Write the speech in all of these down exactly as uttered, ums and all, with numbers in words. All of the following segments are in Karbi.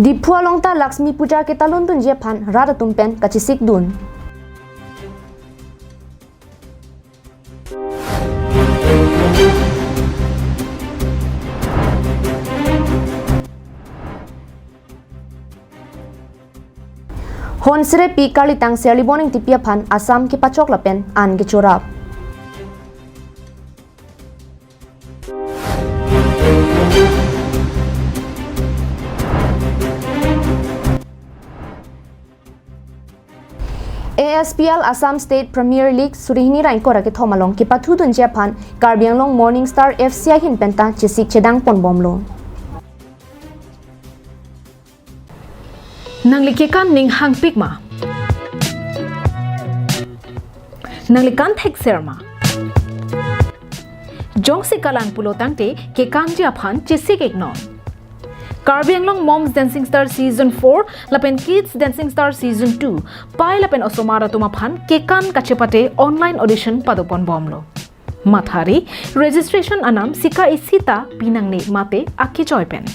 Diphu along ta Laxmi Puja ketalon dunji aphan rat atum pen kachesik dun. Honsrepi Karlitang Serlibon Engtipi aphan Assam kepachok lapen an kechorap. A S P L Assam State Premier League suri hini ra ingkoi ra kethom along kepathu dunji aphan Karbi Anglong Morning Star F C ahin penta chesik chedang ponbomlo. Nangli kekan ning hangpik ma? Nangli kan thekser ma? Jongsi kalang pulo tangte kekanji aphan chesik iknon. Karbi Anglong Moms Dancing Star Season four lapen Kids Dancing Star Season two pai lapen osomar atum aphan kekan kachepate online audition padoponbomlo. Mathari, registration anam sika isi ta pinangne mate akechoi pen.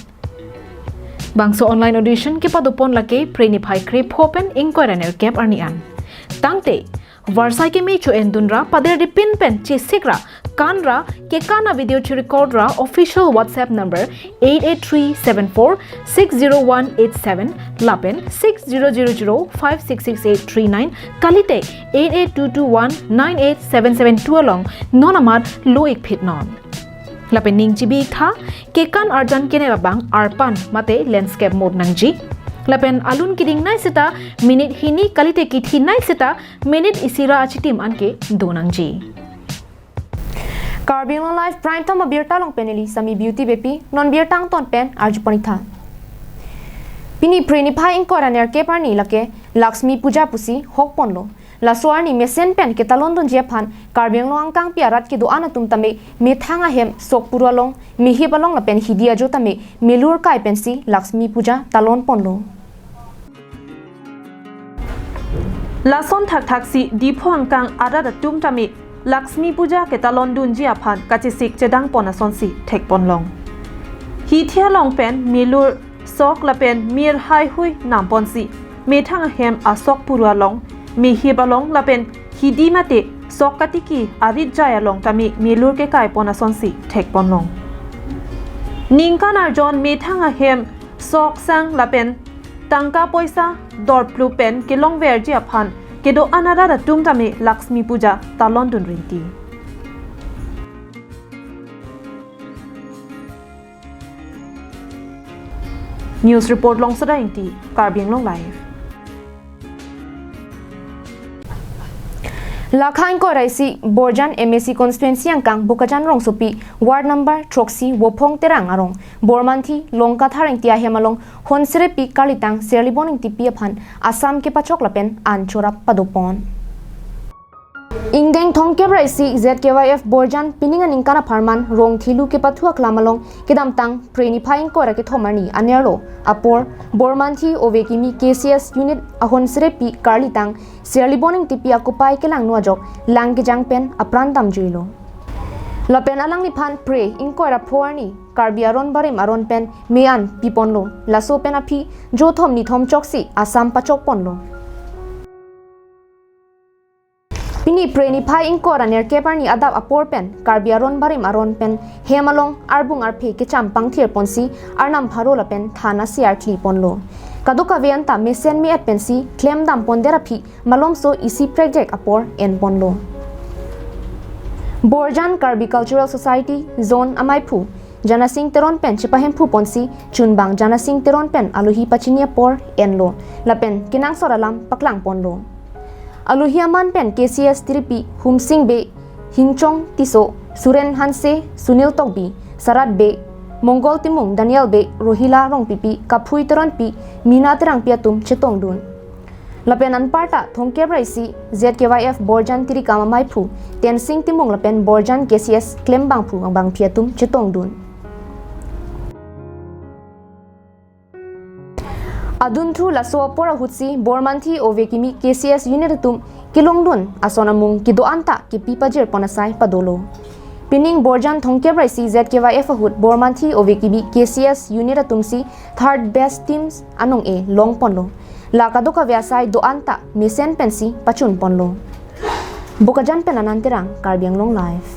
Bangso online audition kepadopon lake Phre niphai krepho pen ingkoi ra nerkep arni an. Tangte, varsai keme cho-en dun ra, pader dipin pen chesik ra, kan ra, kekan a-video chirecord ra, official WhatsApp number eight eight three seven four six zero one eight seven lapen six zero zero zero five six six eight three nine, kalite eight eight two two one nine eight seven seven two along non amat lo-ik phit non. Lapen ning chibi-ik tha, kekan arjan kenep abang arpan mate landscape mode nangji. Lapen alun kedingnei seta minute hini, kalite kethinei seta minute isi ra achitim anke do nangji. Karbi Anglong Live Prime Time abirta along pen neli Sami Beauty Beypi, non birta angton pen arjupon-ik tha. Pini Phre niphai ingkoi ra nerkep arni lake Laxmi Puja pusi hokponlo. Laso arni mesen pen ketalon dunji aphan Karbi Anglong angkangpi arat kedo-an atum tame methang ahem, sok puru along, mehip along lapen hidi ajo tame melur kai pensi Laxmi Puja talon ponlo. Lason thakthaksi Diphu angkang arat atum tame Laxmi Puja ketalon dunji aphan kachesik chedang pon asonsi thekponlong. Hithi along pen melur, sok lapen mir haihui namponsi methang ahem, asok puru along, mehip along lapen hidi mate sok katiki arit jai along tame melur kekai pon asonsi thekponlong. Ningkan arjon methang ahem, sok sang lapen tangka poisa dorplu pen kelongverji aphan kedo-an arat atum tame Laxmi Puja talon dun rinti. News report Longsada Ingti, Karbi Anglong Live. Lakha ingkoi ra isi Borjan M A C constituency angkang Bokajan rongsopi ward number throksi Wophong Terang arong Bormanthi Longkathar Ingti ahem along Honsrepi Karlitang Serlibon Ingtipi aphan Assam kepachok lapen an chorap padopon. Ingdeng thomkep ra isi Z K Y F Borjan pining aningkan apharman Rongthilu kepathu aklam along kedamtang Phre niphai ingkoi ra kethom arni anerlo apor Bormanthi ove kimi K C S unit a Honsrepi Karlitang Serlibon Ingtipi akopai kelangno ajok lang kejang pen apran damjuilo. Lapen alangliphan Phre ingkoi ra pho arni Karbi aron barim aron pen me-an piponlo. Laso pen aphi jothom nithom choksi Assam pachokponlo. Pini Phre niphai ingkoi ra nerkep arni adap apor pen Karbi aron barim aron pen hem along arbung arphe kecham pangthirponsi arnam pharo lapen than ase artliponlo. Kadokave anta mesen me-et pensi klemdampondet aphi malomso isi prekjek apor enponlo. Borjan Karbi Cultural Society Zone amaiphu Janasing Teron pen chepahemphuponsi chunbang Janasing Teron pen alohi pachini apor enlo lapen kenangsot alam paklangponlo. Alohi aman pen K C S tiripi Humsing Bey, Hingchong Tisso, Suren Hanse, Sunil Tokbi, Sarat Bey, Mongol Timung, Daniel Bey, Rohila Rongpipi, Kaphui Teronpi, Mina Terangpi atum chetongdun. Lapen anparta thomkep ra isi Z K Y F Borjan tirikam amaiphu Tensing Timung lapen Borjan K C S klembangphu angbangpi atum chetongdun. Adunthu laso apor ahutsi Bormanthi ove kimi K C S unit atum kelongdun ason amung kedo-an ta kepi pajirpon asai padolo. Pining Borjan Thongkep Raisi Z K Y F ahut Bormanthi Ove Kibi K C S unit atumsi third best teams anong-e longponlo. La kadokave asai do-an ta mesen pensi pachunponlo. Bokajan pen Anand Terang, Karbi Anglong Live.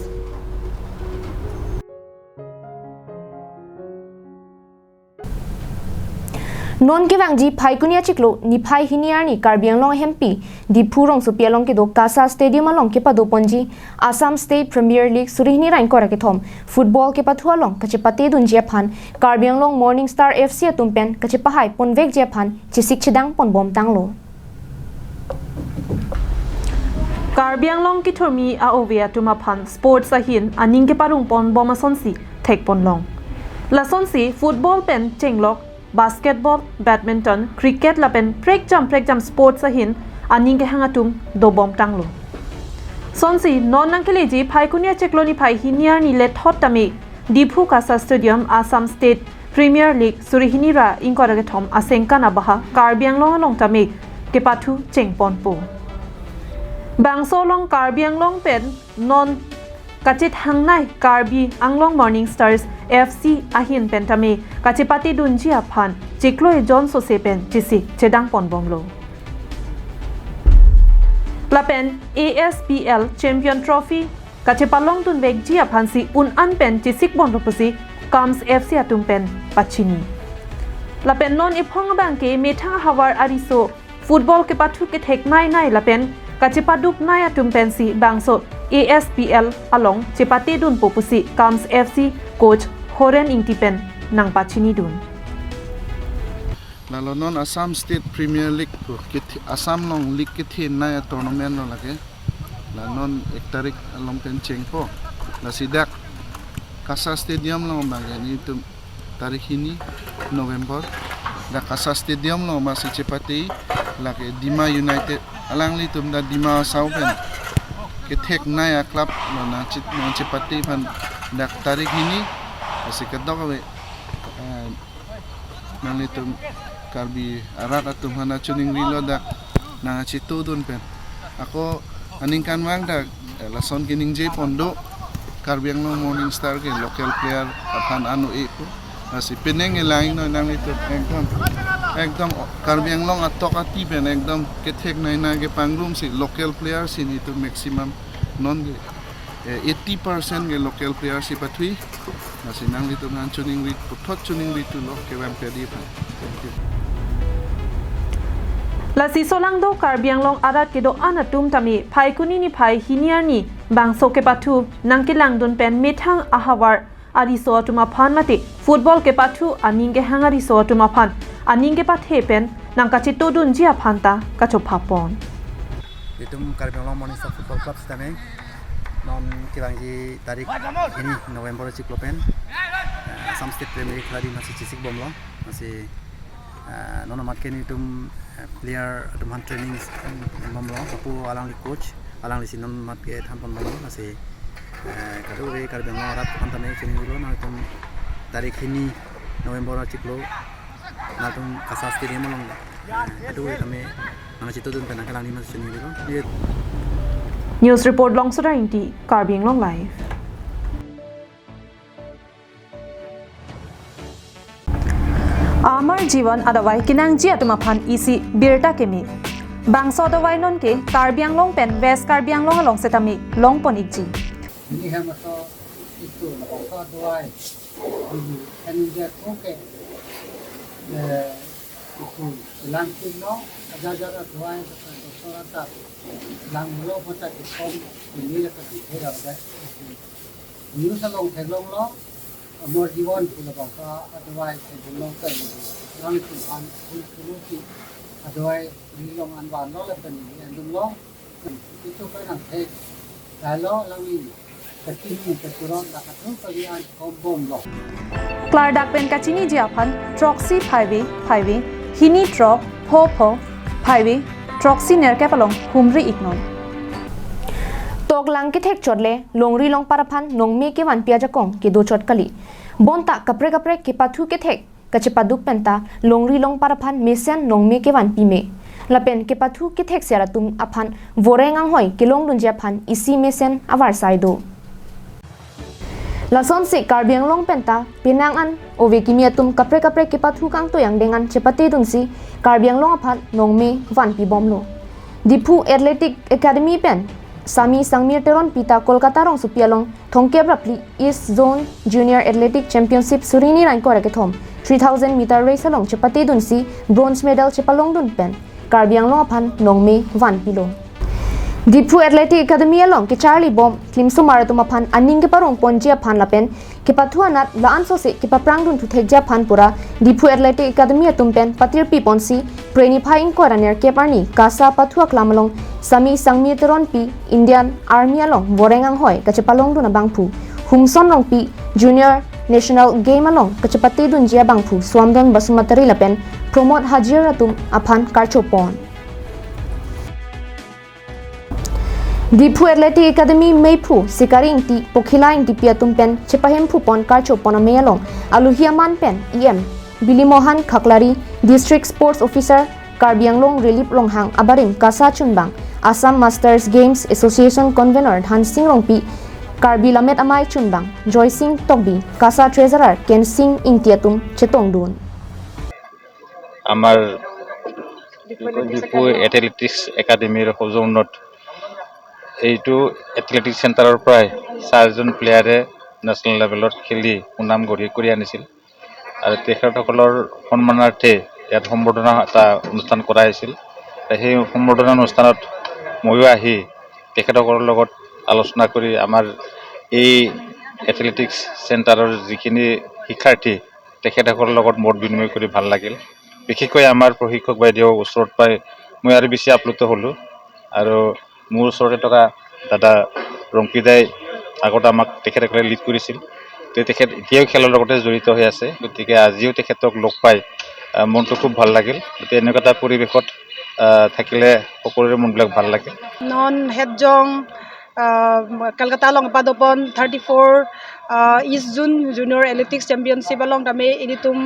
Non kevangji Phaikuni achiklo niphai hini arni Karbi Anglong ahempi Diphu rongsopi along kedo KASA Stadium along kepadoponji Assam State Premier League suri hini ra ingkoi ra kethom football kepathu along kachepatedunji aphan Karbi Anglong Morning Star F C atum pen kachepahaipon vekji aphan chesik chedangponbomtanglo. Karbi Anglong kithurmi a-ove atum aphan sports ahin aning keparongponbom asonsi thekponlong. Lasonsi football pen chenglok, basketball, badminton, cricket lapen prekjam prekjam sports ahin aning kehang atum dobomtanglo. Sonsi non nangkeleji Phaikuni achiklo niphai hini arni lethot tame Diphu KASA Stadium Assam State Premier League suri hini ra ingkoi ra kethom asengkan abaha Karbi Anglong along tame kepathu chengponpo. Bangso along Karbi Anglong pen non kachethangnei Karbi Anglong Morning Stars F C ahin pen tame kachepatedunji aphan chiklo ejon sose pen chesik chedangponbomlo. Lapen A S P L Champion Trophy kachepalongdunvekji aphansi un-an pen chesikbomlo pusi KAMS F C atum pen pachini. Lapen non ephong abangke methang ahavar ariso football kepathu ketheknei nei lapen kachepaduknei atum pensi bangso A S P L along chepatedunpo pusi KAMS F C coach Horen Ingti pen nangpachinidun. Lalo non Assam State Premier League pu kethe-, Assam along league kethenei a-tournament lo lake. La non ek tarik along pen chengpo. Lasi dak KASA Stadium along abangke nelitum tarik hini November. Dak KASA Stadium along masi chepate lake Dima United. Alanglitum dak Dima Hasao pen ketheknei a-club lo nangche-, nangchepate aphan dak tarik hini. Lasi kadokave, eh, nanglitum Karbi arat atum aphan choningrilo dak nangchetongdun pen. Ako aningkanvang dak, eh, lason keningjepon do Karbi Anglong Morning Star ke local player aphan ano-e pu. Lasi penang elang noi nanglitum ekdom, ekdom Karbi Anglong atok ati pen ekdom ketheknei nei kepangrumsi local player si nelitum maximum non ke, eh, eighty percent ke local player si pathui. Lasi nanglitum aphan choningri, puthot choningrithulo kevang pedi aphan. Thank you. Lasi solangdo Karbi Anglong arat kedo-an atum tame Phaikuni niphai hini arni bangso kepathu nangkelangdun pen methang ahavar ariso atum aphan mate football kepathu aning kehang ariso atum aphan aning kepathe pen nangkachetongdunji aphan ta kachophapon. Itum Karbi Anglong Morning Star Football Club sitame non kevangji tarik hini November achiklo pen, eh, Assam State Premier League khela di masi chesikbomlo. Masi, eh, non amat ke nelitum, eh, player atum aphan training, eh, bomlo. Apo alangli coach, alanglisi non amat kethanponbomlo. Masi, eh, kadokave Karbi Anglong arat aphan tame choningrilo, nangtum tarik hini November achiklo nangtum KASA Stadium along, eh, kadokave tame nangchetongdun pen nangkelangdun masi choningrilo. News report Longsora Ingti, Karbi Anglong Live. Amar Jeevan adavai kenangji atum aphan isi birta keme. Bangso adavai nonke Karbi Anglong pen West Karbi Anglong along setame longpon ikji. Ini hemaso itu na bangso adavai. Ini kan dia oke. Eh, itu langpin no, aja aja adavai, doktor doktor. Langlo kota di kom, ini la kan dia ada. News along theklonglo, Amar Jeevan pu labangso adavai theklong pen, alangtum aphan phun phun si adavai rilong anvanlo lapen andunglo, itu kan angthek, lailo alangli kachini kachurot la katu kali an kombomlo. Klardak pen kachiniji aphan throksi phaivi phaivi, hini throk pho pho phaivi, throksi nerkep along humri iknon. Toklang kethek chotle, longri longpar aphan nongme kevanpi ajakong kedo chot kali. Bonta kaprek kaprek kepathu kethek kachepaduk penta longri longpar aphan mesen nongme kevanpi me. Lapen kepathu kethek ser atum aphan voreng anghoi kelongdunji aphan isi mesen avarsai do. Lasonsi Karbi Anglong penta penang an ove kimi atum kaprek kaprek kepathu kangtoi angdeng an chepatedunsi Karbi Anglong aphan nongme vanpi bomlo. Diphu Athletic Academy pen Sami Sangmir Teronpi ta Kolkata rongsopi along thomkep ra phli East Zone Junior Athletic Championship suri hini ra ingkoi ra kethom three thousand meter race along chepatedunsi bronze medal chepalongdun pen Karbi Anglong aphan nongme vanpilo. Diphu Athletic Academy along kecharli bom klimsomar atum aphan aning keparong ponji aphan lapen kepathu anat la-an sose kepaprangdun thuthekji aphan pura Diphu Athletic Academy atum pen patirpi ponsi Phre niphai ingkoi ra nerkep arni KASA pathu aklam along Sami Sangmir Teronpi Indian Army along voreng anghoi kachepalongdun abangphu, Humson Rongpi Junior National Game along kachepatedunji abangphu, Suamdon Basumatary lapen Pramod Hajir atum aphan karcho pon. Diphu Athletic Academy meiphu Sikari Ingti, Pokhila Ingtipi atum pen chepahemphu pon karcho pon amei along alohi aman pen E M Bili Mohan Khaklari, District Sports Officer Karbi Anglong Rilip Ronghang abarim KASA chunbang, Assam Masters Games Association Convenor Dhansing Rongpi, Karbi Lammet Amei chunbang Joysing Tokbi, KASA Treasurer Kensing Ingti atum chetongdun. আমাৰ ডিফু এথলেটিক্স একাডেমীৰ সৌজন্যত এইটো এথলেটিক্স চেণ্টাৰৰ পৰাই চাৰিজন প্লেয়াৰে নেশ্যনেল লেভেলত খেলি সুনাম গঢ়ি কৰি আনিছিল আৰু তেখেতসকলৰ সন্মানাৰ্থে ইয়াত সম্বৰ্ধনা এটা অনুষ্ঠান কৰা হৈছিল। সেই সম্বৰ্ধনা অনুষ্ঠানত ময়ো আহি তেখেতসকলৰ লগত আলোচনা কৰি আমাৰ এই এথলেটিক্স চেণ্টাৰৰ যিখিনি শিক্ষাৰ্থী তেখেতসকলৰ লগত মত বিনিময় কৰি ভাল লাগিল। বিশেষকৈ আমাৰ প্ৰশিক্ষক বাইদেউ ওচৰত পাই মই আৰু বেছি আপ্লুত হ'লোঁ আৰু মোৰ ওচৰতে থকা দাদা ৰংপিদাই আগতে আমাক তেখেতসকলে লিড কৰিছিল। তে তেখেত এতিয়াও খেলৰ লগতে জড়িত হৈ আছে, গতিকে আজিও তেখেতক লগ পাই আহ, মনটো খুব ভাল লাগিল। গতিকে এনেকুৱা এটা পৰিৱেশত আহ, থাকিলে সকলোৰে মনবিলাক ভাল লাগে। Non het jong, uh, Kolkata along padopon thirty-four, uh, East Zone Junior Athletics Championship along tame ilitum,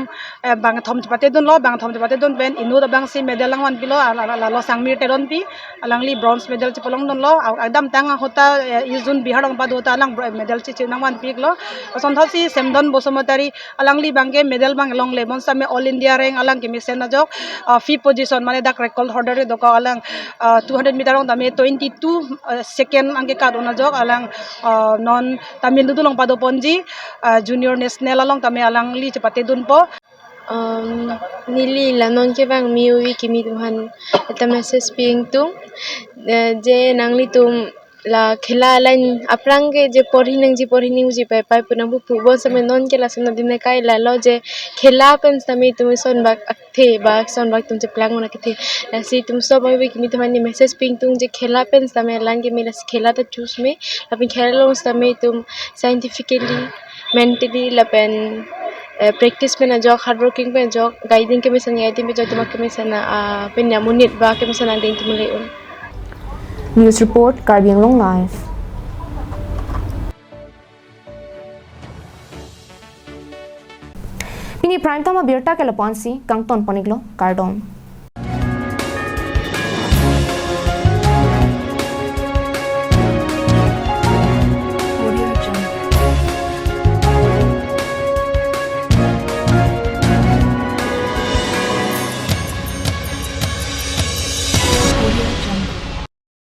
uh, bangthom chepatedunlo, bangthom chepatedun pen inut abangsi medal nangvanpilo, ala- ala- lalo Sangmir Teronpi, alangli bronze medal chepalongdunlo, a- adamtang ahut ta, uh, East Zone Bihar along pado ta alang bro- medal cheche nangvanpiklo. Asonthotsi Semdon Basumatary, alangli abangke medal abang longle, bonsitame All India rank alang kemesen ajok, uh, fifth position, mane dak record holder dokok alang, uh, two hundred meter along tame twenty-two, uh, second anke kat-un ajok alang, uh, non Tamil Nadu along padoponji, uh, junior national along tame alangli chepatedunpo. Um, neli la non kevang mi ove kimi atum aphan ekta message pi ingtung, eh, je nanglitum la khela line aphrang ke je porhi nangji porhi nangji pai pai pu nangpu pu bonsitame non ke lason adin kai lalo je khela pen sitame itum sonbak akthe ba sonbak itum cheplang un akthe. Lasi itum sob ave kimi atum aphan ne message pi ingtung je khela pen sitame line ke me, lasi khela ta choose me, lapen khela along sitame itum scientifically, mentally lapen, eh, practice pen ajok, hard working pen ajok, guiding kemesen, guiding pen ajok, itum kemesen, ah, pen ya monit ba kemesen angdeng itum le un. News report, Karbi Anglong Live. Pini prime time abirta ke lapu-ansi kangton pon-iklo, kardom.